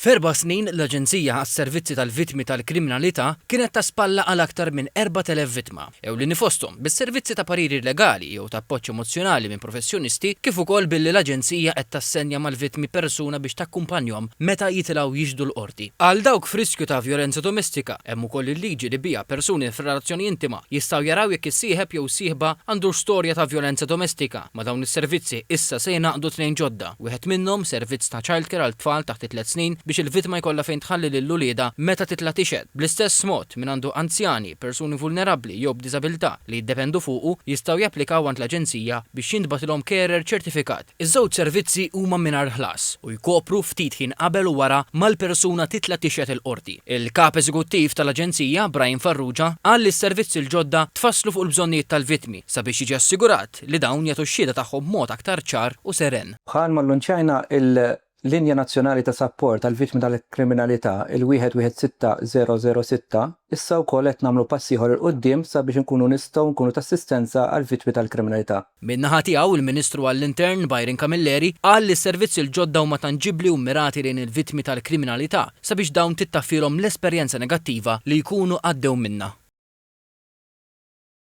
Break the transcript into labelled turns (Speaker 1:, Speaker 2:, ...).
Speaker 1: F'erba' snin, l-Aġenzija għas-Servizzi tal-Vittmi tal-Kriminalità kienet ta' spalla għal aktar minn 4,000 vittma, ewlieni fosthom bis-servizzi ta' pariri legali jew ta' appoġġ emozzjonali minn professjonisti kif ukoll billi l-Aġenzija qed tassenja mal-vittmi persuna biex takkumpanjhom meta jitilgħu jixhdu l-Qorti. Għal dawk f'riskju ta' vjolenza domestika, hemm ukoll il-liġi li biha persuni f'relazzjoni intima jistgħu jaraw jekk is-sieħeb jew sieħba għandux storja ta' vjolenza domestika. Ma' dawn is-servizzi issa se jingħaqdu tnejn ġodda, wieħed minnhom servizz ta' childcare għal tfal taħt it-tliet snin biex il-vittma jkollha fejn tħalli lil uliedha meta titla' tixhed. Bl-istess mod, min għandu anzjani, persuni vulnerabbli jew b'diżabilità li jiddependu fuqu jistgħu japplikaw għand l-Aġenzija biex jintbagħtilhom carer ċertifikat. Iż-żewġ servizzi huma mingħajr ħlas u jkopru ftit ħin qabel u wara ma l-persuna titla' tixhed il-Qorti. Il-Kap Eżekuttiv tal-Aġenzija, Brian Farrugia, qal li s-servizzi l-ġodda tfasslu fuq il-bżonnijiet tal-vittmi sabiex jiġi assigurat li dawn jagħtu x-xhieda tagħhom b'mod aktar ċar u seren.
Speaker 2: Bħalma llunċjajna l-Linja Nazzjonali ta' Sapport għall-Vittmi tal-Kriminalità, il-116006, issa wkoll qed nagħmlu pass ieħor 'il quddiem sabiex inkunu nistgħu nkunu ta' assistenza għall-vittmi tal-kriminalità.
Speaker 1: Min-naħa tiegħu, il-Ministru għall-Intern, Byron Camilleri, qal li s-servizzi l-ġodda huma tanġibbli u mmirati lejn il-vittmi tal-kriminalità sabiex dawn tittaffielhom l-esperjenza negattiva li jkunu għaddew minnha.